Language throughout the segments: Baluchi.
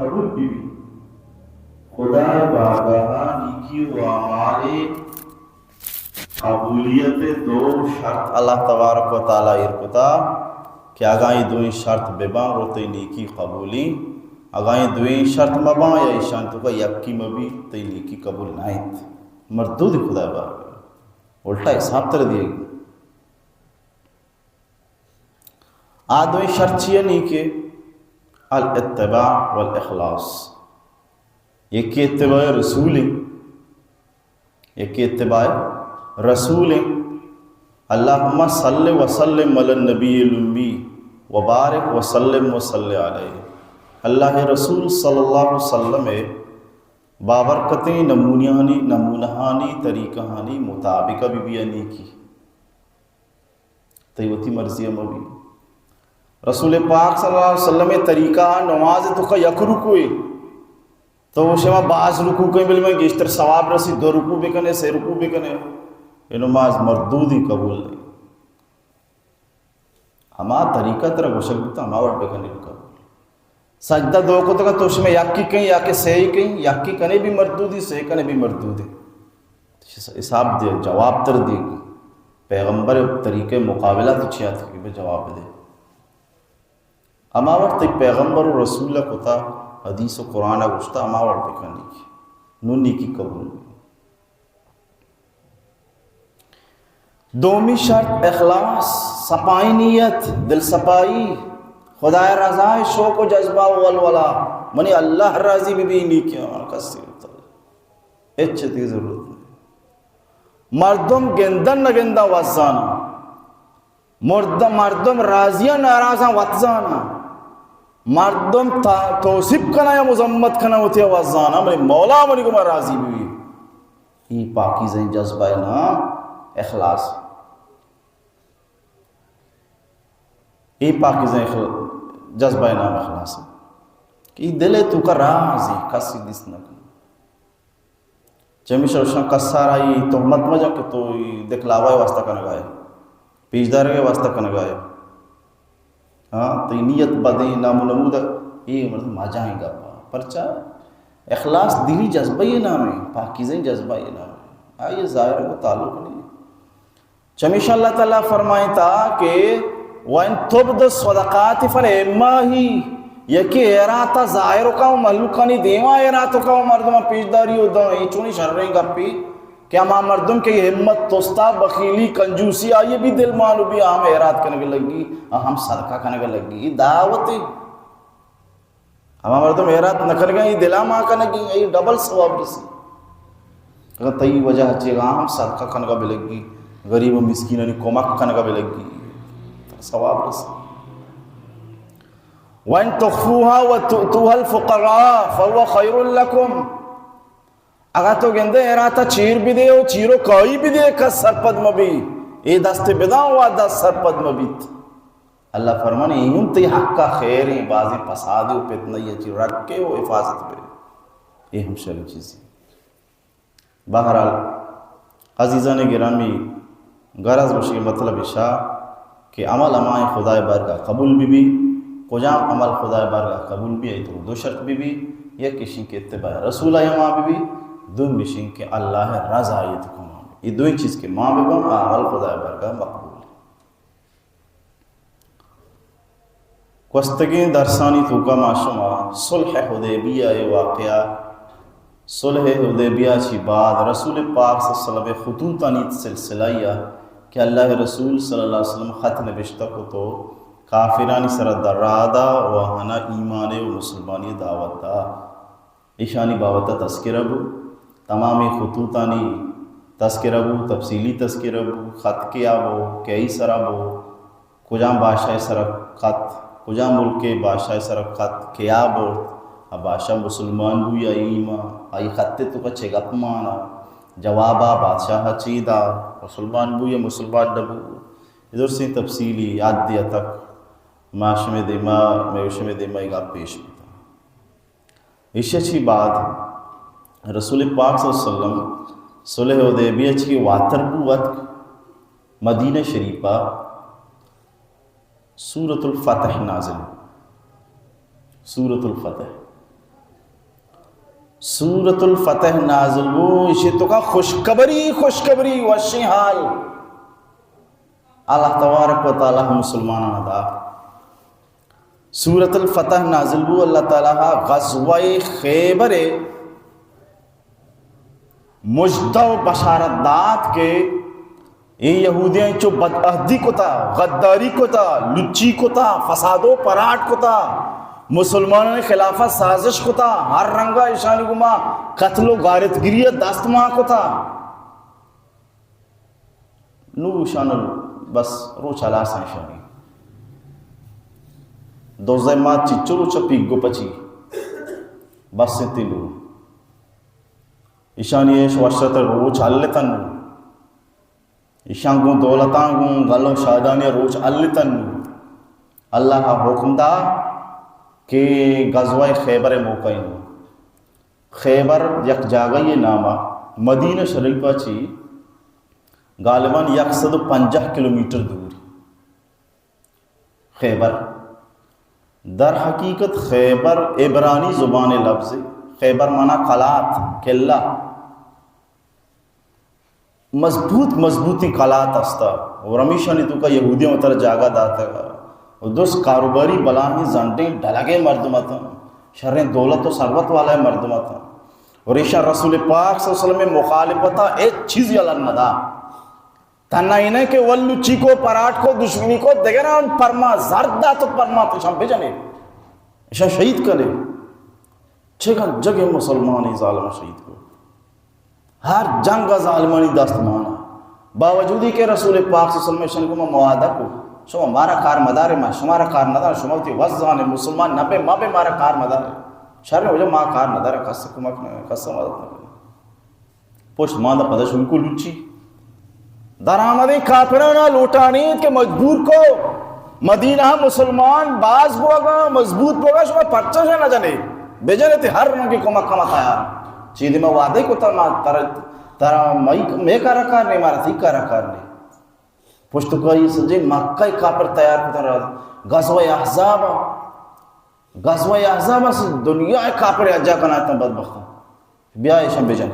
قبول بہ بیت۔ خدائے بارگاہ ءَ نیکی و اعمال ءِ قبولیت ءِ دو شرط اللہ تبارک و تعالی ایر کتا کہ اگاں اے دوئیں شرط بہ باں، گڑا تئی نیکی قبولی، اگاں اے دوئیں شرط مہ باں یا ایشانی توکا یکی مہ بی، تئی نیکی قبول نہ انت، مردود خدائے بارگاہ ءَ۔ الٹا حساب ترا دیگ۔ آ دوئیں شرط چی انت کہ الاتباع والاخلاص۔ یکی اتباع رسول انت، یکی اتباع رسول انت۔ اللہم صل وسلم علی النبی الامی وبارک وسلم وصل علیہ۔ اللہ ءِ رسول صلی اللہ علیہ وسلم ءِ بابرکتیں نمونہانی، نمونہانی طریقہانی مطابق بہ بی نیکی۔ تئی وتی مرضی ءَ مہ بی۔ رسول پاک صلی اللہ علیہ وسلم ءِ طریقہ ءَ نماز ءِ توکا یک رکوعے، تو گوشے ما باز رکوع کئیں بلے مئے گیشتر ثواب رسی، دو رکوع بکنے، سے رکوع بکنے، اے نماز مردودی، قبول نہ انت۔ ہما طریقہ ترا گوشگ بوتا، ہما وڑ بکنے، قبول۔ سجدہ دو کتگا، تو شمے یکی کئیں یا کہ سے کئیں، یکی کنے بی مردودی، سے کنے بی مردودی۔ حساب دے، جواب ترا دیگ۔ پیغمبر طریقہ مقابلہ تو چیا تھی بہ جواب دے۔ ہما وقت تئی پیغمبر و رسول کتا، حدیث و قرآن گوشتا، ہما وڑ بکنی۔ نون نیکی قبول۔ دومی شرط اخلاص، صفائی نیت، دل صفائی، خدائے رضائے شوق و جذبہ و ولولہ، منی اللہ راضی بہ بی، نیکی عمل کسی ہوتا، ہچ چیزی ضرورت نہیں۔ مردم گندن نہ گندن وزانا، مرد-، مردم راضی ناراضاں وت زانا، مردم تا-، توصیف کنا یا مذمت کنا وتی وزانا، منی مولا منی گما راضی بہ بی۔ اے پاکیزیں جذبہ نام اخلاص۔ اے پاکیزیں اخل-، جذبہ نام اخلاص۔ کہ اے دل توکا رازے، کسی دیست نہ کن۔ چمیشا اشاں کسارا اے تہمت مجن کہ تو اے دکلاوہ واسطہ کنگائے، پیشدارگے واسطہ کنگائے۔ ہاں، تئی نیت بدیں، نام و نمود، اے مردم مجائیں گپا۔ پرچا؟ اخلاص دلی جذبہ نامے، پاکیزیں جذبہ نامے۔ آئی ظاہر کو تعلق نہیں۔ چمیشا اللہ تعالی فرمائتا کہ وَإِن تُبْدُوا الصَّدَقَاتِ فَنِعِمَّا هِيَ، یکے ایراتا ظاہر کا و مہلوکانی دیما ایرات کا و مردم پیشداری و داں، اے چونی شریں گپی کہ ہما مردم کہ ہمت توستا، بخیلی، کنجوسی آئی بی دل مانو بی، ہم ایرات کنگ لگی، ہم صدقہ کنگ لگی، دعوتی۔ ہما مردم ایرات نہ کنگا، اے دلا ما کنگی، اے ڈبل ثواب رسی۔ اگر تئی وجہ چے گا ہم صدقہ کنگا بلگی، غریب و مسکینانی کمک کنگا بلگی، ثواب رسی۔ وَإِن تُخْفُوهَا وَتُؤْتُوهَا الْفُقَرَاءَ فَهُوَ خَيْرٌ لَكُمْ۔ اگاں تو گندے ایراتا چیر بدے و چیر و کائی بدے، کس سرپد مبی، اے دست بداں و آ دست سرپد مبیت۔ اللہ فرمانے، اے ہم تئی حقا خیریں، بازیں فسادے و فتنہ ای چی رکے و حفاظت بے۔ اے ہم شریں چیزی۔ بہرحال، عزیزان گرامی، غرض گوشی مطلب اشا کہ عمل ہمائیں خدائے بارگاہ قبول بہ بی، کجام عمل خدائے بارگاہ قبول بی، اے تو دو شرط بہ بی، یک اشیں کہ اتباع رسول ہما بہ بی، دوم اشیں کہ اللہ رضا ایت کما۔ اے دوئیں چیز کہ ما بہ بن، آ عمل خدائے بارگاہ مقبول۔ گوستگیں درسانی توکا ما شما صلح حدیبیہ ءِ واقعہ، صلح حدیبیہ چی بعد رسول پاک صلی اللہ علیہ وسلم ءِ خطوطانی سلسلہ یا کہ اللہ ءِ رسول صلی اللہ علیہ وسلم خط نبشتہ کت و کافرانی سرا درا دا و آہانا ایمان و مسلمانی دعوت دا۔ ایشانی بابت ءَ تذکرہ بو، تمامیں خطوطانی تذکرہ بو، تفصیلی تذکرہ بو، خط کیا بو، کئی سرا بو، کجام بادشاہ سرا خط، کجام ملک بادشاہ سرا خط کیا برت، آ بادشاہ مسلمان بو یا ایما، آئی خط توکا چے گپ مانا، جوابا بادشاہ چی دا، مسلمان بو یا مسلمان نبو، درستیں تفصیلی حد اتک، ما شمے دیما، مئے شمے دیما اے گپ پیش بوتا۔ ایشی چی بعد رسول پاک صلی اللہ علیہ وسلم صلح حدیبیہ چی واتر بو، وت مدینہ شریفہ سورۃ الفتح نازل۔ سورۃ الفتح۔ سورۃ الفتح نازل بو، ایشی توکا خوشخبری، خوشخبری، وشیں حال اللہ تبارک و تعالی مسلماناں دا۔ سورۃ الفتح نازل بو، اللہ تعالی غزوہ خیبر مژدہ و بشارت دات کہ اے یہودیاں چو بدعہدی کتا، غداری کتا، لچی کتا، فساد و پراٹ کتا، مسلمانانی خلاف سازش کتا، ہر رنگا ایشانی گما قتل و غارتگری دست ما کتا۔ نو ایشان بس روچ ہلاس ایشانی۔ دوزہ مات چچو روچ پیگو پچی۔ بس تی نو۔ ایشانی ایش وشت روچ ہلتن نو۔ ایشاں گوں دولتاں گوں گل و شادانی روچ ہلتن نو۔ اللہ حکم دا کہ غزوہ خیبر موقع نو۔ خیبر یک جاگہ یہ نامہ مدینہ شریفہ چی غالباً یک سد و پنجاہ کلومیٹر دور۔ خیبر۔ در حقیقت خیبر عبرانی زبان لفظ، خیبر مانا قلات، قلعہ۔ مضبوط، مضبوطی قلات استا اور ہمیشانی توکا یہودیاں وتر جاگہ داتگا۔ اور درست کاروباری بلاہیں زنڈیں ڈلگے مردم اتاں، شریں دولت و ثروت والے مردم اتاں۔ اور ایشاں رسول پاک صلی اللہ علیہ وسلم مخالفتا ہچ چیزی الگ ندا۔ تنہا اینہ کہ ولو چیکو پراٹ کو دشمنی کو دگران پرما زرد دات و پرما تشان بجنے، اشان شہید کنے۔ چگن جگہ مسلمانی ظالم شہید کو، ہر جنگ ظالمانی دست مانا۔ باوجودی کہ رسول پاک صلی اللہ علیہ وسلم اشان کو ما معاہدہ کو، شما مارا کار مدارے، ما شمارا کار ندار، شما وتی وزان مسلمان نبے ما بے مارا کار مدارے۔ شر وجہ ما کار ندار، کس کمک نہ، کس مدد نہ۔ پشت ماندا پدا شروع کو لچی۔ درآمدیں کافرانا لوٹانیت کہ مجبور کو مدینہ مسلمان باز بوگا، مضبوط بوگا، شما پرچہ شا نہ جنے۔ بجنے تے ہر رنگی کمک کما تیار۔ چیدی ما وعدے کو تر ما تر، ترا مئی، مے کارا کار نے، مارا تی کارا کار نے۔ پشت کو یہ سجے مکہ کافر تیار کو تر غزوہ احزاب۔ غزوہ احزاب اس دنیا کافر اجا کناتاں بدبختاں۔ بیا ایشاں بجن۔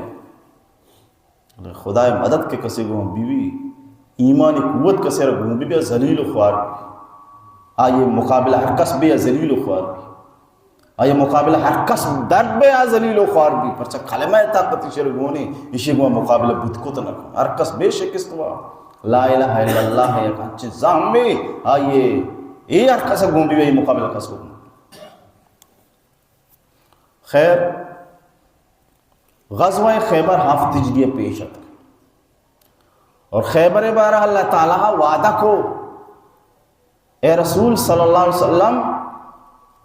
خدائے مدد کہ کسے گوں بی بی، ایمانی قوت کسے را گوں بی بی، ذلیل و خوار بی۔ آئیے مقابلہ ہر کس بی ذلیل و خوار بی۔ آئیے مقابلہ ہر کس درد بی آ ذلیل و خوار بی۔ پرچہ کلمہ طاقت ایشی را گونے، ایشی گوں مقابلہ بوت کت نہ کن۔ ہر کس بی شکست وا۔ لا الہ الا اللہ یک انچیں زہمے آئیے، اے ہر کس گوں بی بی مقابلہ کس کو۔ خیر، غزوہ خیبر ہفت ہجری پیش اتک۔ اور خیبر بارہ اللہ تعالی وعدہ کو، اے رسول صلی اللہ علیہ وسلم،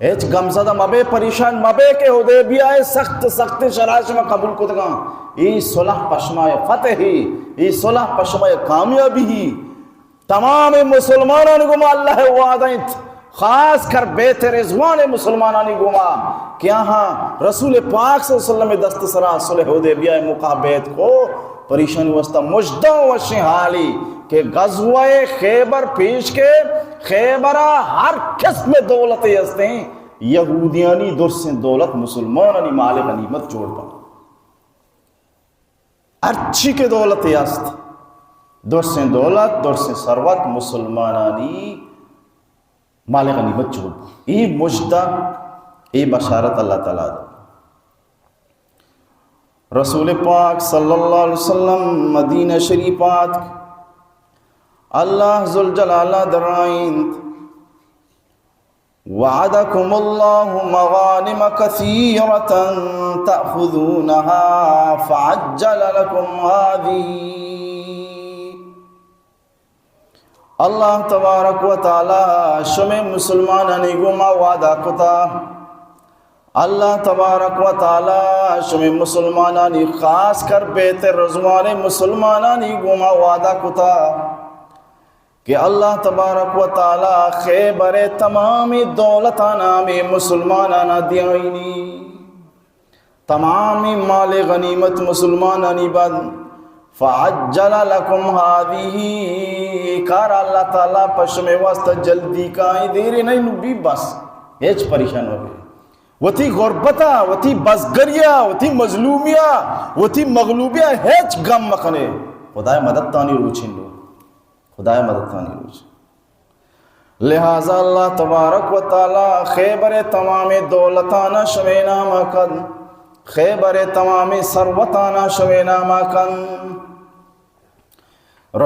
ہچ غمزدہ مبے، پریشان مبے کہ حدیبیہ سخت سخت شرائط شما قبول کتگاں۔ ای صلح پشمائے فتح ہی، ای صلح پشمائے کامیابی ہی۔ تمام مسلمانانی گوما اللہ وعدہ انت، خاص کر بیت رضوان مسلمانانی گوما کہ آہاں رسول پاک صلی اللہ علیہ وسلم دست سرا صلح حدیبیہ موقع بیت کو، پریشانی واسطہ مژدہ وشیں حالی کہ غزوہ خیبر پیش کے، خیبرا ہر قسم دولت ہستیں، یہودیانی درسیں دولت مسلمانانی مال غنیمت جوڑ بن۔ ہرچی کہ دولت است، درسیں دولت، درسیں ثروت مسلمانانی مال غنیمت چون۔ اے مژدہ، اے بشارت اللہ تعالی دا۔ رسول پاک صلی اللہ علیہ وسلم مدینہ شریف آتک، اللہ ذوالجلالہ درائینت، وعدكم الله مغانم كثيرة تأخذونها فعجل لكم هذه۔ اللہ تبارک و تعالی شمے مسلمانانی گوما وعدہ کتا۔ اللہ تبارک و تعالی شمے مسلمانانی، خاص کر بیت رضوان مسلمانانی گوما وعدہ کتا۔ کہ اللہ تبارک و تعالی خیبر تمامی دولتانا ہمے مسلمانانا دیائینی، تمامی مال غنیمت مسلمانانی بند۔ فعجل لكم هذه، کار اللہ تعالی پہ شمے واسطہ جلدی کائیں، دیرے نہیں نبی بس، ہچ پریشان مبے۔ وتی غربتا، وتی بزگریا، وتی مظلومیا، وتی مغلوبیا ہچ غم مکنے۔ خدائے مدد تانی روچ انت۔ خدائے مدد تانی روچ۔ لہذا اللہ تبارک و تعالی خیبر تمام دولتانا شمے ناما کن، خیبر تمام ثروتانا شمے ناما کن۔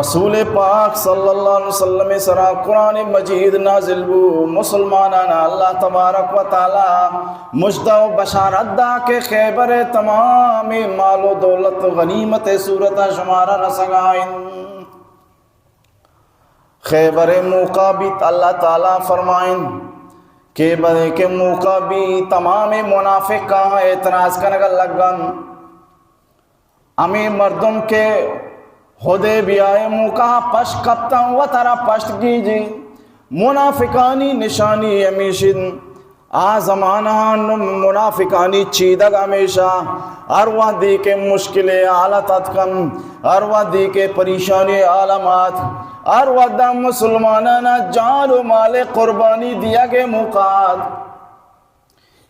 رسول پاک صلی اللہ علیہ وسلم سرا قرآن مجید نازل بو، مسلمانانا اللہ تبارک و تعالی مژدہ و بشارت دا کہ خیبر تمام مال و دولت و غنیمت صورتا شمارا رسگائن۔ خیبر موقع بیت، اللہ تعالی فرمائن کہ بدے کہ موقع بی، تمام منافقاں اعتراض کنگا لگن۔ ہمے مردم کہ حدیبیہ موقع پشت کپتن، وترا پشت گیجی۔ منافقانی نشانی ہمیش انت۔ آ زمانہ منافقانی چیدگ ہمیشہ، ہر وہدی کہ مشکل حالت اتکن، ہر وہدی کہ پریشانی عالم آت، ہر وہدا مسلمانانا جان و مال قربانی دیگ موقع آت۔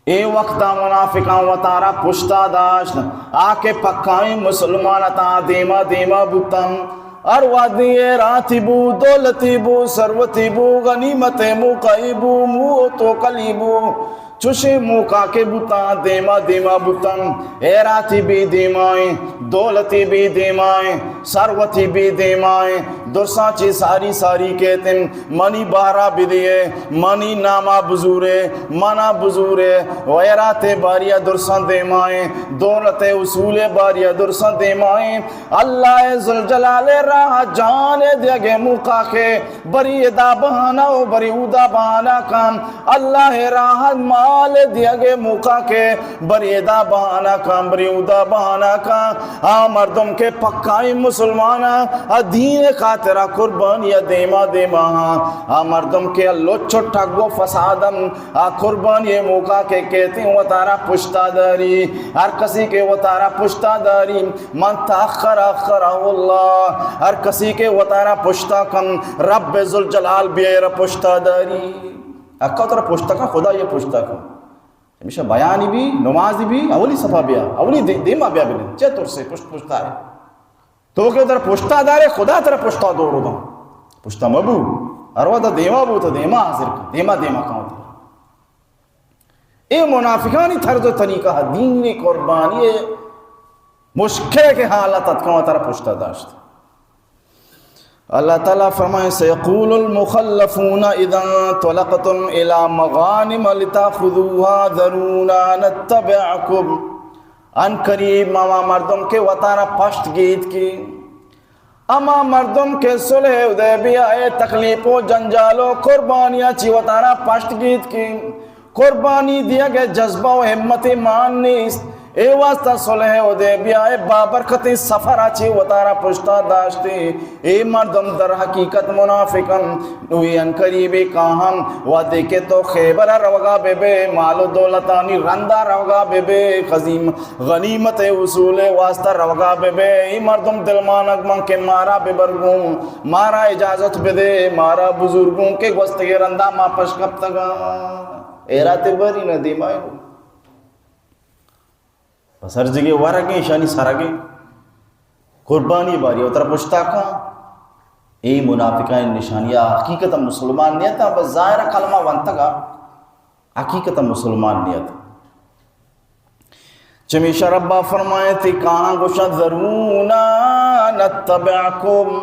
اے وقتا منافقاں وتارا پشتا داشت، آ کہ پکائیں مسلمان اتاں، دیما دیما بوتن۔ ہر وہدی ایراتی بو، دولتی بو، ثروتی بو، غنیمت موقعی بو، مو و توکلی بو، چوشیں موقع کہ بوتاں، دیما دیما بوتاں۔ ایراتی بی دیمائیں، دولتی بی دیمائیں، ثروتی بی دیمائیں۔ درساں چی ساری ساری کہتن، منی بارا بدیے، منی ناما بزورے، منا بزورے۔ و ایرات باریا درساں دیمائیں، دولت اصول باریا درساں دیمائیں۔ اللہ ذوالجلال راہ جان دیگے موقع کے، بری ادا بہانہ و بری اودا بہانہ کن۔ اللہ راہ مال دیگے موقع کے، بری ادا بہانہ کن، بری اودا بہانہ کن۔ آ مردم کے پکائیں مسلمان، آ دین خاطرہ قربانی دیما دیما ہاں۔ آ مردم کے لچ و ٹگ و فسادن، آ قربانی موقع کے کہتیں وتارا پشتا داری۔ ہر کسی کے وتارا پشتا داری، من تاخر اخره اللہ۔ ہر کسی کے وتارا پشتا کن، رب ذوالجلال بیئے را پشتا داری۔ اکا ترا پشتا کن، خدا یہ پشتا کن۔ ہمیشہ بیانی بی، نمازی بی، اولی صفا بیا، اولی دے-، دیما بیا بلے۔ چہ ترسے پشت پشتا ہے۔ تو کہ ترا پشتا دارے، خدا ترا پشتا دور داں۔ پشتا مبو، ہر وقت دیما بو تو دیما حاضر کن، دیما دیما کن۔ اے منافقانی طرز و طریقہ دین قربانی مشکل کے حالت اتکاں ترا پشتا داشت۔ اللہ تعالی فرمائے، سیقول المخلفون اذا انطلقتم الی مغانم لتاخذوها ذرونا نتبعکم۔ ان قریب ہما مردم کے وتارا پشت گیت کی، ہما مردم کے صلح حدیبیہ اے تکلیف و جنجال و قربانیاں چی وتارا پشت گیت کی، قربانی دیگ ء جذبہ و ہمت مان نیست۔ اے واسطہ صلح حدیبیہ ء بابرکتیں سفر ء چہ وتارا پشتا داشتے۔ اے مردم در حقیقت منافق انت۔ نو اے انقریبے کاہن وہدے کہ تو خیبر ء روگا بہ بے، مال و دولتانی رندا روگا بہ بے، خزیم-، غنیمت ء حصول ء واسطہ روگا بہ بے۔ اے مردم دلمانگ من کہ مارا ببر گوں، مارا اجازت بدے، مارا بزور گوں کہ گوستگیں رندا ما پش کپتگاں۔ ایرا تے بری نہ دیما۔ پس ہر جگہ ورگیں، ایشانی سرگیں۔ قربانی باری وترا پشتا کن۔ اے منافقانی نشانی ء۔ حقیقت مسلمان نیت، بس ظاہر کلمہ ونتگا، حقیقت مسلمان نیت۔ چمیشا ربا فرمائے، تی کاہاں گوشاں، ذرونا نتبعکم،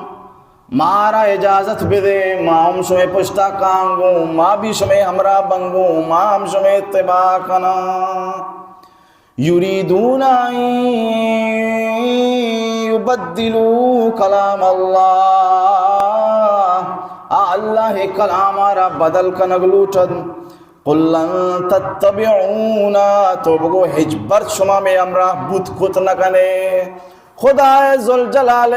مارا اجازت بدے، ما ہم شمے پشتا کانگوں، ما بھی شمے ہمراہ بنگوں، ما ہم شمے اتباع کناں۔ یریدون ان یبدلوا کلام اللہ، آ اللہ کلام را بدل کنگ لوٹن۔ قل لن تتبعونا، تو بگو ہچ برد شما میں ہمراہ بوت کت نہ کنے۔ خدائے ذوالجلال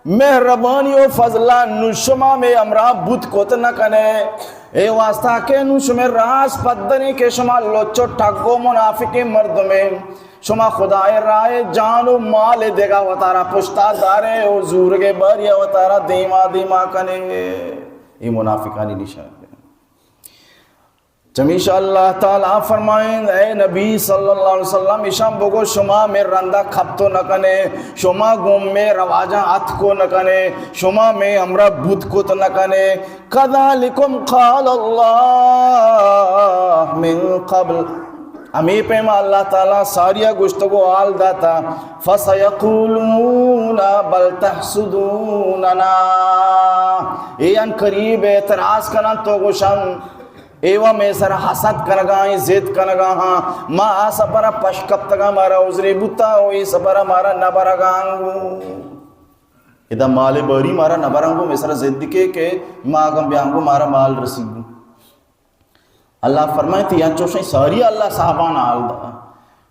مہربانی و فضلا نو شما میں ہمراہ بوت کت نہ کنے۔ اے واسطہ کہ نو شما راز پدنی کہ شما لچو ٹگو منافقیں مردمے، شما خدائے راہ جان و مال دیگا وتارا پشتا دارے و زورگے باری وتارا دیما دیما کنے۔ اے منافقانی نشان۔ چمیشا اللہ تعالی فرمائیں، اے نبی صلی اللہ علیہ وسلم، اشان بگو، شما مئے رندا کپت نہ کنے، شما گوں مئے رواجاں اتک نہ کنے، شما مئے ہمراہ بوت کت نہ کنے۔ کذالکم قال اللہ من قبل، ہمے پیما اللہ تعالی ساریا گوشتگ و حال داتا، فسیقولون بل تحسدوننا، اے ان قریب اعتراض کنن تو گوشن، اے و مئے سرا حسد کنگا ایں، ضد کنگا ہاں، ما آ سفرا پش کپتگاں، مارا عذرے بوتا، و اے سفرا مارا نہ برگا انگو۔ ادا مال باری مارا نہ برنگو، مئے سرا ضد کے کہ ما اگم بیانگو مارا مال رسیگو۔ اللہ فرمائے، تی انچوشیں ساری اللہ صاحبان حال دا۔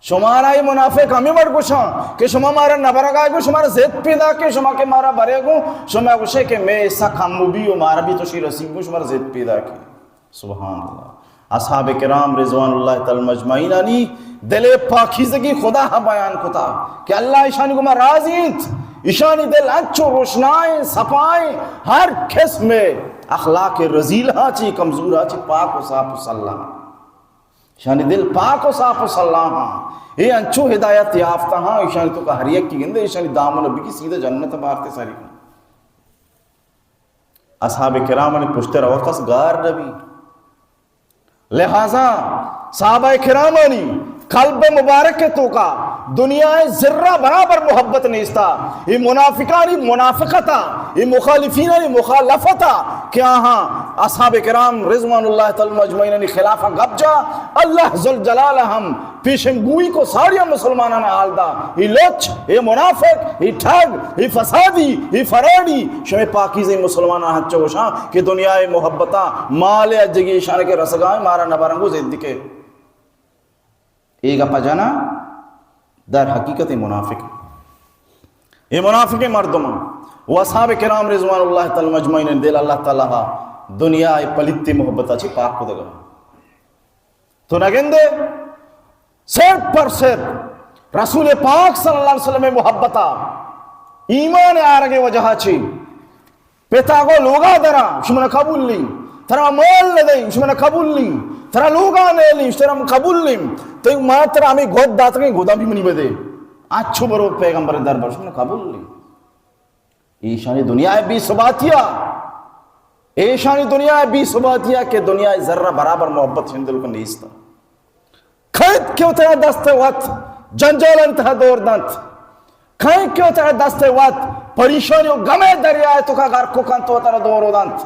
شمارا اے منافق ہمیں وڑ گوشاں کہ شما مارا نہ برگا گو، شمارا ضد پیدا کے، شما کہ مارا برے گو، شما گوشے کہ مئے حصہ کم بی و مارا بھی تو شی رسیگو، شمارا ضد پیدا کے۔ سبحان اللہ۔ اصحاب کرام رضوان اللہ تعالی مجمعینانی دل پاکیزگی خدا ہا بیان کتا کہ اللہ اشانی گما راضی انت، اشانی دل انچو روشنائیں، صفائیں، ہر قسم اخلاق رذیل ہا چی، کمزور ہا چی پاک و صاف و صلاح۔ اشانی دل پاک و صاف و صلاح ہا۔ اے انچو ہدایت یافتہ ہا، اشانی تو کا ہر یک کی گندے، اشانی دامن بگی سیدھا جنت بارتے ساری کن۔ اصحاب کرامانی پشت روگ کس گار نبی۔ لہذا صحابہ کرامانی قلب مبارک توکا دنیا ذرہ برابر محبت نیستا۔ اے منافقانی منافقتا، اے مخالفینانی مخالفتا کہ آہاں اصحاب کرام رضوان اللہ تعالی مجمعینانی خلاف گپ جا، اللہ ذوالجلال ہم پیشن گوئی کو، ساریا مسلمانان حال دا، اے لچ، اے منافق، اے ٹھگ، اے فسادی، اے فراڈی، شمے پاکیزیں مسلمانان ہنچو گوشاں کہ دنیا محبتا مال اجگی اشان کے رسگائیں، مارا نہ برنگو ضد کے۔ اے گپ جنا در حقیقت منافق۔ اے منافق مردم و اصحاب کرام رضوان اللہ تعالی مجمعین دل اللہ تعالی دنیا پلیت محبتا چی پاک کو دگا۔ تو نہ گندے، صرف پر صرف رسول پاک صلی اللہ علیہ وسلم محبتا ایمان آرگ وجہ چی پتا گو لوگا درا، شمنا قبول نی، ترا مال نہ دئی، شمنا قبول نی، ترا لوگا نیلی، ترا قبول نی، تو ما ترا ہمیں گد داتگیں، گدا بھی منی بدے، اچھو برو پیغمبر دربار، شمنا قبول نی۔ ایشانی دنیا بی ثباتیا، ایشانی دنیا بی ثباتیا کہ دنیا ذرہ برابر محبت شندل کو نیستا۔ کئیت کہ وترا دست وت جنجالانی تہا دور دنت، کئیت کہ وترا دست وت پریشانی و غم دریائے توکا غرق کنت و وترا دور دنت،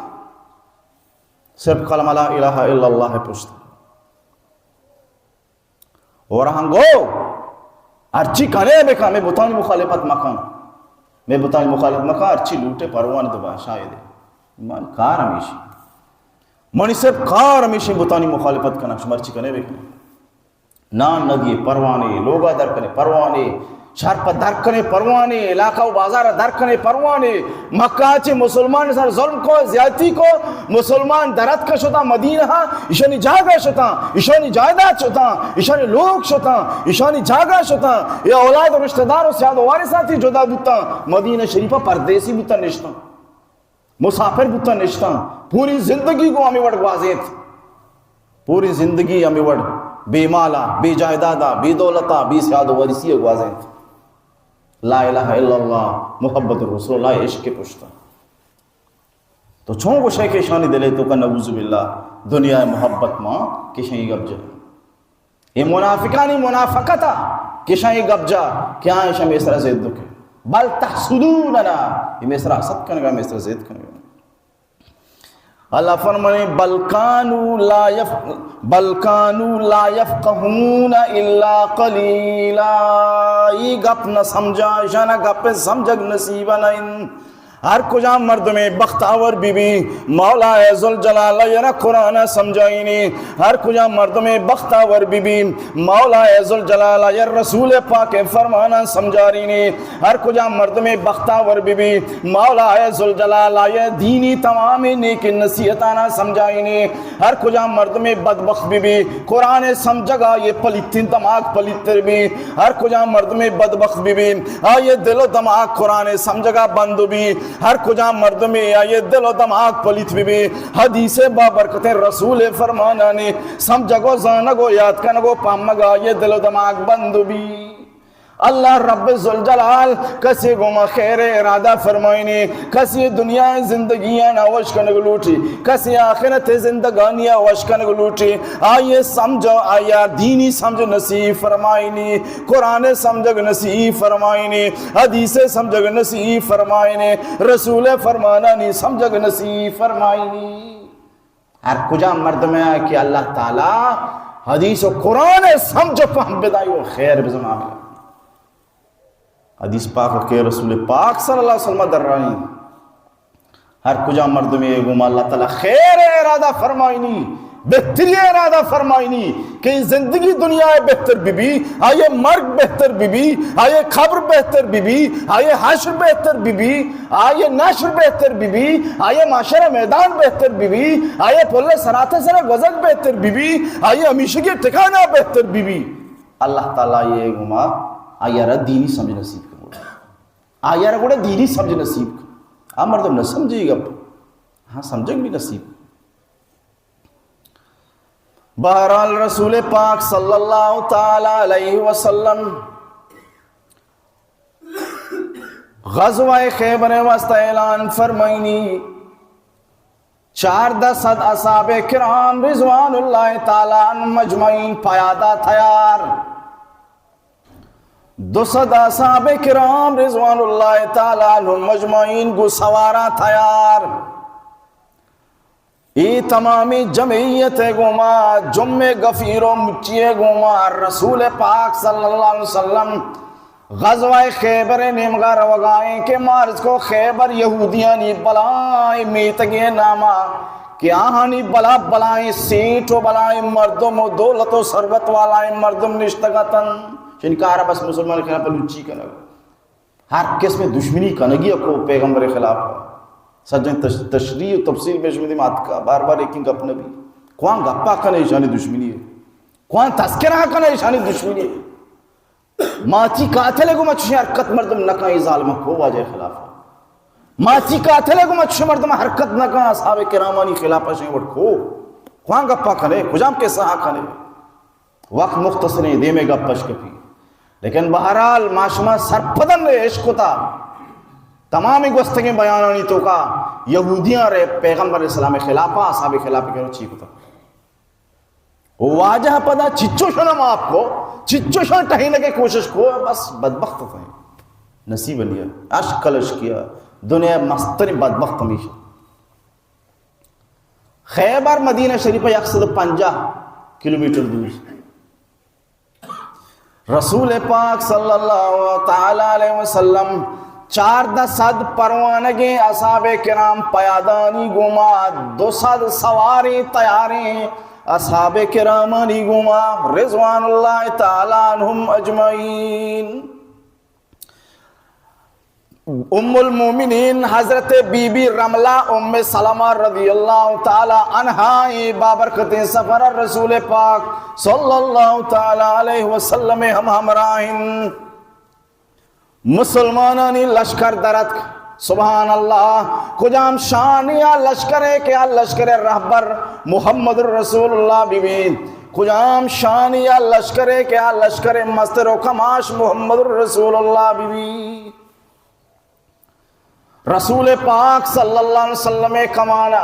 صرف کلمہ لا الہ الا اللہ پشت۔ اور ہنگو ہرچی کنے بکن، مئے بتانی مخالفت مکن، مئے بتانی مخالفت مکن، ہرچی لوٹے پروانے تو بادشاہ دے۔ من کار ہمیشی، منی صرف کار ہمیشی بتانی مخالفت کنن، شما ہرچی کنے بکن۔ نان ندیے پروانے، لوگا در کنے پروانے، شہر پہ در کنے پروانے، علاقہ و بازار در کنے پروانے۔ مکہ چہ مسلمان سر ظلم کو، زیادتی کو، مسلمان درت کا شتا مدینہ، ایشانی جاگہ شتا، ایشانی جائیداد شتا، ایشانی لوگ شتا، ایشانی جاگہ شتا، یا اولاد و رشتہ دار و سیاد و وارثاتی جدا بوتا، مدینہ شریفہ پردیسی بوتا نشتا۔ مسافر بوتاں نشتاں، پوری زندگی گوں ہمے وڑ گوازینت، پوری زندگی ہمے وڑ بے مالا، بے جائیدادا، بے دولتا، بے سیاد و وارثی گوازینت۔ لا الہ الا اللہ محمد رسول اللہ عشق پشتا۔ تو چون گوشے کہ اشانی دلے توکا نعوذ باللہ دنیا محبت ما کشیں گپ جن۔ اے منافقانی منافقت ء کہ اشاں اے گپ جا کہ آ اشاں مئے سرا ضد کن۔ بل تحسدوننا، اے مئے سرا حسد کنگا، مئے سرا ضد کنگا۔ اللہ فرمانے، بل کانوا لا یف-، بل کانوا لا یفقهون الا قلیلا۔ اے گپ نہ سمجھا، اشانا گپ سمجھگ نصیب نہ انت۔ ہر کجام مردمے بختاور بی بی، مولا ذوالجلال ء یرا قرآن ء سمجھائینی۔ ہر کجام مردمے بختاور بی بی، مولا ذوالجلال ء یر رسول پاک ء فرمان ء سمجھارینی۔ ہر کجام مردمے بختاور بی بی، مولا ذوالجلال ء دینی تمام نیک نصیحتانا سمجھائینی۔ ہر کجام مردمے بدبخت بی بی، قرآن ء سمجھگا یہ پلیتین دماغ پلیتر بی۔ ہر کجام مردمے بدبخت بی بی، آئی دل و دماغ قرآن سمجھگا بند بی۔ ہر کجام مردمے آئی دل و دماغ پلیت بہ بی، حدیث بابرکتیں رسول فرمانانی سمجھگ و زانگ و یاد کنگ و پہمگ آئی دل و دماغ بند بی۔ اللہ رب ذوالجلال کسے گوما خیر ارادہ فرمائنی، کسے دنیا زندگیاں وش کنگ لوٹی، کسے آخرت زندگانی وش کنگ لوٹی، آئی سمجھ، آئی دینی سمجھ نصیب فرمائنی، قرآن سمجھگ نصیب فرمائنی، حدیث سمجھگ نصیب فرمائنی، رسول فرمانانی سمجھگ نصیب فرمائنی۔ ہر کجام مردمے کہ اللہ تعالی حدیث و قرآن سمجھ و پہم بدائی و خیر بزن عامل۔ حدیث پاک کہ رسول پاک صلی اللہ علیہ وسلم در رہی، ہر کجام مردمے گوما اللہ تعالی خیر ارادہ فرمائنی، بہتری ارادہ فرمائنی کہ زندگی دنیا بہتر بی بی، آئی مرگ بہتر بی بی، آئی قبر بہتر بی بی، آئی حشر بہتر بی بی، آئی نشر بہتر بی بی، آئی محشر میدان بہتر بی بی، آئی پل صراط سر گوزگ بہتر بی بی، آئی ہمیشگی ٹھکانہ بہتر بی بی۔ اللہ تعالی یہ گوما آئی را دینی سمجھ نصیب کرو۔ آئی را گوڑا دینی سمجھ نصیب کن۔ آ مردم نہ سمجھی گپ، ہاں سمجھگ بھی نصیب۔ بہرحال رسول پاک صلی اللہ تعالی علیہ وسلم غزوہ خیبر واسطہ اعلان فرمائنی، چاردہ صد اصحاب کرام رضوان اللہ تعالی عنہم اجمعین پیادہ تیار، دو صد اصحاب کرام رضوان اللہ تعالی عنہم اجمعین گو سوارا تیار۔ اے تمامی جمعیت گوما، جمع گفیر و مچی گوما رسول پاک صلی اللہ علیہ وسلم غزوہ خیبر نیمگا روگائیں کہ مارز کو خیبر یہودیانی بلائیں میتگے ناما کہ آہانی بلا بلائیں سیٹ و بلائیں مردم و دولت و ثروت والائیں مردم نشتگتن۔ چنکارا بس مسلمان خلاف لچی کنگ، ہر قسم دشمنی کنگی کو پیغمبر خلاف۔ سجن تش-، تشریح و تفصیل میں شمدی ماتکا بار بار ایک گپ نبی۔ کوان گپا کنے ایشانی دشمنی ہے، کوان تذکرہ کنے ایشانی دشمنی ہے۔ ماتی قاتل گو مچ حرکت مردم نہ کن، ظالم کو واجہ خلاف۔ ماتی قاتل گو مچ مردم حرکت نہ کن، اصحاب کرامانی خلاف شے وٹ کو۔ کوان گپا کنے، کجام قصہ کنے۔ وقت مختصریں، دیمے گپ پش کپی۔ لیکن بہرحال ما شما سرپدن رے عشق کتا۔ تمام گوستگیں بیانانی توکا یہودیاں رے پیغمبر اسلام خلافا، اصحاب خلاف کرو چی کتا۔ واجہ پدا چچو شنا معاف کو، چچو شنا ٹہینگے کوشش کو، بس بدبخت تھے۔ نصیب لیا، اشک کلش کیا، دنیا مستری بدبخت ہمیشہ۔ خیبر مدینہ شریف یک سد و پنجاہ کلومیٹر دور۔ رسول پاک صلی اللہ تعالی علیہ وسلم چاردہ صد پروانگیں اصحاب کرام پیادانی گوما، دو صد سواریں تیاریں اصحاب کرامانی گوما رضوان اللہ تعالی عنہم اجمعین۔ ام المؤمنین حضرت بی بی رملہ ام سلمہ رضی اللہ تعالی عنہا اے بابرکتیں سفر رسول پاک صلی اللہ تعالی علیہ وسلم ہم ہمراہ انت۔ مسلمانانی لشکر درتک۔ سبحان اللہ، کجام شان یا لشکر ہے کہ آ لشکر رہبر محمد رسول اللہ بی بی۔ کجام شان یا لشکر ہے کہ آ لشکر مستر و کماش محمد رسول اللہ بی بی۔ رسول پاک صلی اللہ علیہ وسلم کمانا،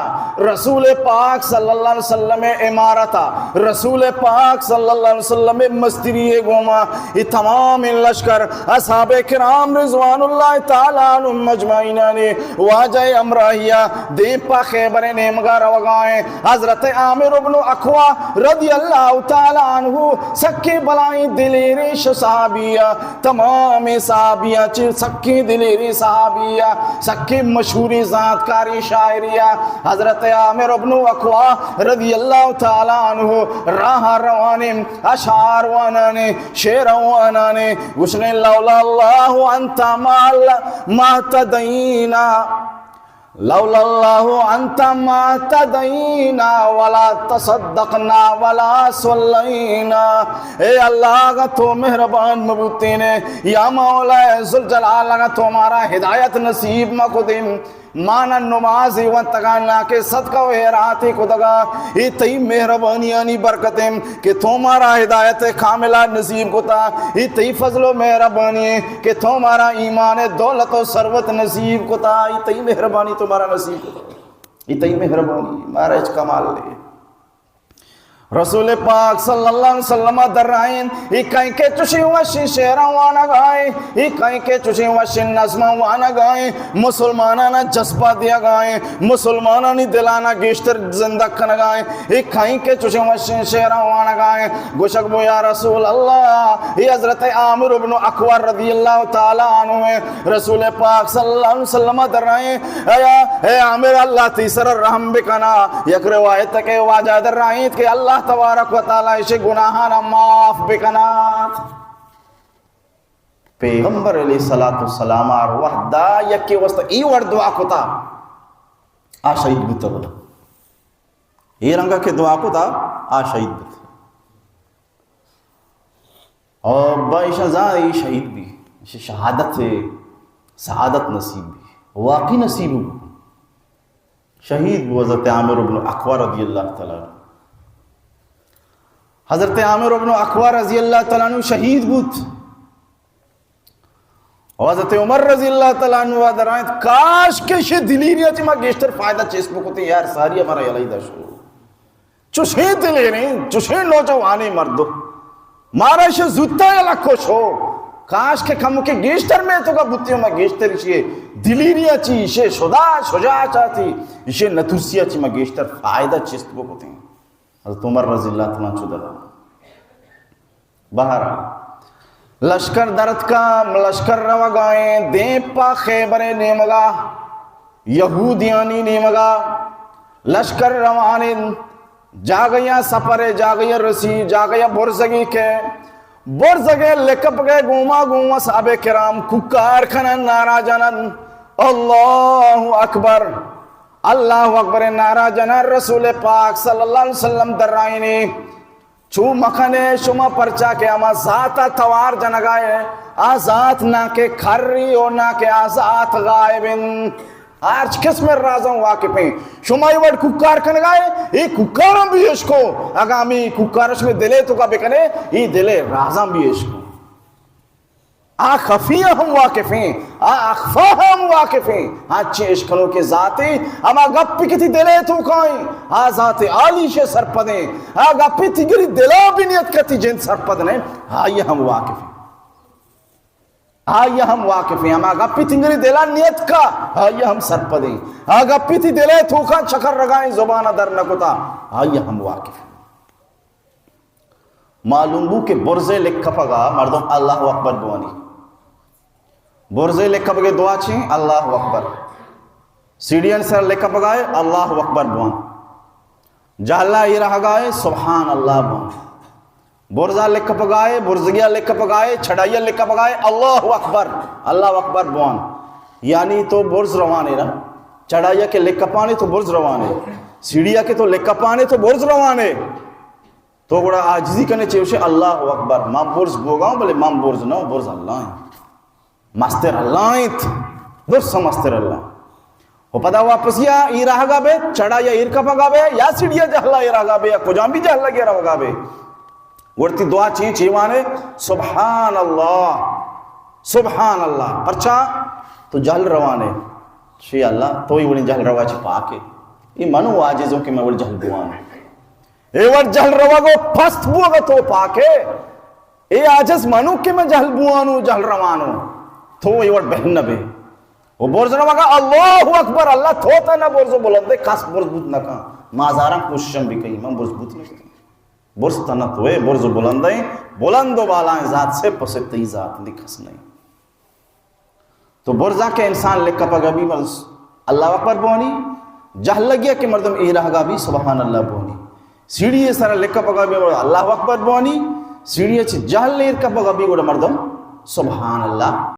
رسول پاک صلی اللہ علیہ وسلم عمارتا، رسول پاک صلی اللہ علیہ وسلم مستری گوما، یہ تمام لشکر اصحاب کرام رضوان اللہ تعالی عنہم اجمعینانی واجہ ہمراہیا دیم پا خیبر نیمگا روگائیں۔ حضرت عامر ابن اقوا رضی اللہ تعالی عنہ سکے بلائیں دلیریں صحابیہ، تمام صحابیاں چہ سکیں دلیریں صحابیہ، سکیں مشہوریں زانتکاریں شاعریہ۔ حضرت عامر ابن اقوا رضی اللہ تعالی عنہ راہ روانیں، اشعار وانانے، شعر وانانے، گوشنے، لولا اللہ انت ما، ما اہتدینا۔ لولا اللہ انت ما اهتدینا ولا تصدقنا ولا صلینا۔ اے اللہ، اگاں تو مہربان مہ بوتینے، یا مولا ذوالجلال، اگاں تو مارا ہدایت نصیب مہ کتیں، ما نہ نمازے ونتگاں، نہ کہ صدقہ و خیراتے کتگاں۔ اے تئی مہربانیانی برکت انت کہ تو مارا ہدایت کاملہ نصیب کتا۔ اے تئی فضل و مہربانی انت کہ تو مارا ایمان، دولت و ثروت نصیب کتا۔ اے تئی مہربانی تو مارا نصیب کتا۔ اے تئی مہربانی، مارا ہچ کمال نہیں۔ رسول پاک صلی اللہ علیہ وسلم درائینت، اے کئیں کہ چشیں وشیں شعراں وانگائیں، اے کئیں کہ چشیں وشیں نظماں وانگائیں، مسلمانانا جذبہ دیگائیں، مسلمانانی دلانا گیشتر زندگ کنگائیں۔ اے کئیں کہ چشیں وشیں شعراں وانگائیں، گوشگ بو، یا رسول اللہ، اے حضرت عامر ابن اقوع رضی اللہ تعالی عنہ انت۔ رسول پاک صلی اللہ علیہ وسلم درائینت، اے، اے عامر، اللہ تئی سر رحم بکنا۔ یک روایت کہ واجہ درائینت کہ اللہ تبارک و تعالی اشی گناہانا معاف بکنات۔ پیغمبر علیہ الصلوۃ والسلام ہر وہدا یکے واسطہ اے وڑ دعا کتا، آ شہید بوتا بلا۔ اے رنگا کہ دعا کتا، آ شہید بوتا۔ اور با ایشاں زان اے شہید بی، ایشی شہادت، سعادت نصیب بی، واقعی نصیب بو۔ شہید بو حضرت عامر ابن اقوع رضی اللہ تعالی عنہ۔ حضرت عامر ابن اقوع رضی اللہ تعالی عنہ شہید بوت۔ و حضرت عمر رضی اللہ تعالی عنہ درائینت، کاش کہ شے دلیری چی ما گیشتر فائدہ چست بکتیں، یار ساری ہمارا یلئی دا شو۔ چوشیں دلیریں، چوشیں نوجوانیں مردو، مارا شے زوتا یلہ کو شو۔ کاش کہ کم کہ گیشتر میں تو کا بوتی، ما گیشتر شے دلیری چی، شے شدا، شجاع چاتی، شے نتوسی چی ما گیشتر فائدہ چست بکتیں۔ حضرت عمر رضی اللہ تعالی عنہ چو درا۔ بہرحال، لشکر درتکا، لشکر روگائیں، دیم پا خیبر نیمگا، یہودیانی نیمگا، لشکر روانیں، جاگہیا سفر، جاگہیا رسی، جاگہیا برزگی کے، برزگے لکپگے گوما گوما صحابہ کرام کوکار کنن، نعرہ جنن، اللہ اکبر، اللہ اکبر نعرہ جنن۔ رسول پاک صلی اللہ علیہ وسلم درائینی، چو مکنے شما، پرچا کہ ہما ذات ء توار جنگا ئے، آ ذات نہ کہ کری و نہ کہ آ ذات غائب انت۔ ہرچ قسم رازاں واقف ہیں۔ شما اے وڑ کوکار کنگا ئے، اے کوکاراں بھی اشکو۔ اگاں ہمے کوکار شمے دلے توکا بکنے، اے دلے رازاں بھی اشکو۔ آ خفیہ ہم واقف ہیں، آ اخفیٰ ہم واقف ہیں۔ ہنچیں اشکنوکیں ذاتے، ہما گپے کہ تئی دلے توکائیں، آ ذات عالی شے سرپدیں۔ آ گپے تئی گری دلا بھی نیت کا، تئی جند سرپد نہ، آئی ہم واقف ہیں۔ آئی ہم واقف ہیں۔ ہما گپے تئی گری دلا نیت کا، آئی ہم سرپدیں۔ آ گپے تئی دلے توکا چکر رگائیں، زبان در نہ کتا، آئی ہم واقف ہیں۔ معلوم بو کہ برزے لکپگا مردم اللہ اکبر بوانی۔ برزے لکپگے دعا چیں، اللہ اکبر۔ سیڑھیانی سر لکپگائے، اللہ اکبر بوان۔ جہلا اے رہگائے، سبحان اللہ بوان۔ برزا لکپگائے، برزگیا لکپگائے، چڑھائیا لکپگائے، اللہ اکبر، اللہ اکبر بوان۔ یعنی تو برز روانے نا، چڑھائیا کہ لکپانے تو برز روانے، سیڑھیا کہ تو لکپانے تو برز روانے۔ تو گڑا عاجزی کنے چے گوشے، اللہ اکبر، من برز بوگاؤں، بلے من برز نہ ہوں، برز اللہ ہیں۔ مستر اللہ انت، درست مستر اللہ۔ و پدا واپسیا اے راہگا بے، چڑھا یا ایر کپگا بے، یا سیڑھیا جہلا اے راہگا بے، یا کجام بھی جہلا گے راہگا بے۔ ورتی دعا چی چی وانے، سبحان اللہ، سبحان اللہ۔ پرچا تو جہل روانے، شی اللہ، تو ہی وڑی جہل روا چی پاکے۔ اے منو عاجزوں کہ میں وڑی جہل بوانے۔ اے وڑ جہل روگ و پست بوگ تو پاکے۔ اے عاجز منو کہ من جہل بوانو، جہل روانو۔ تو اے وڑ بہن نہ بے۔ و برز روگا اللہ اکبر، اللہ تو تا نہ برز و بلندے، کس برز بوت نہ کن۔ ما ہزاراں کوششم بکنی، من برز بوت نہ کن۔ برز تنہ تو اے، برز و بلندے، بلند و بالائیں ذات سے پس تئی ذات نی کس نہیں۔ تو برزا کہ انسان لکپگا بی، بس اللہ اکبر بوانی، جہلگیا کہ مردم اے راہگا بی سبحان اللہ بوانی۔ سیڑھی سر لکپگا بی، اللہ اکبر بوانی، سیڑھی چ جہل ایر کپگا بی، گڑا مردم سبحان اللہ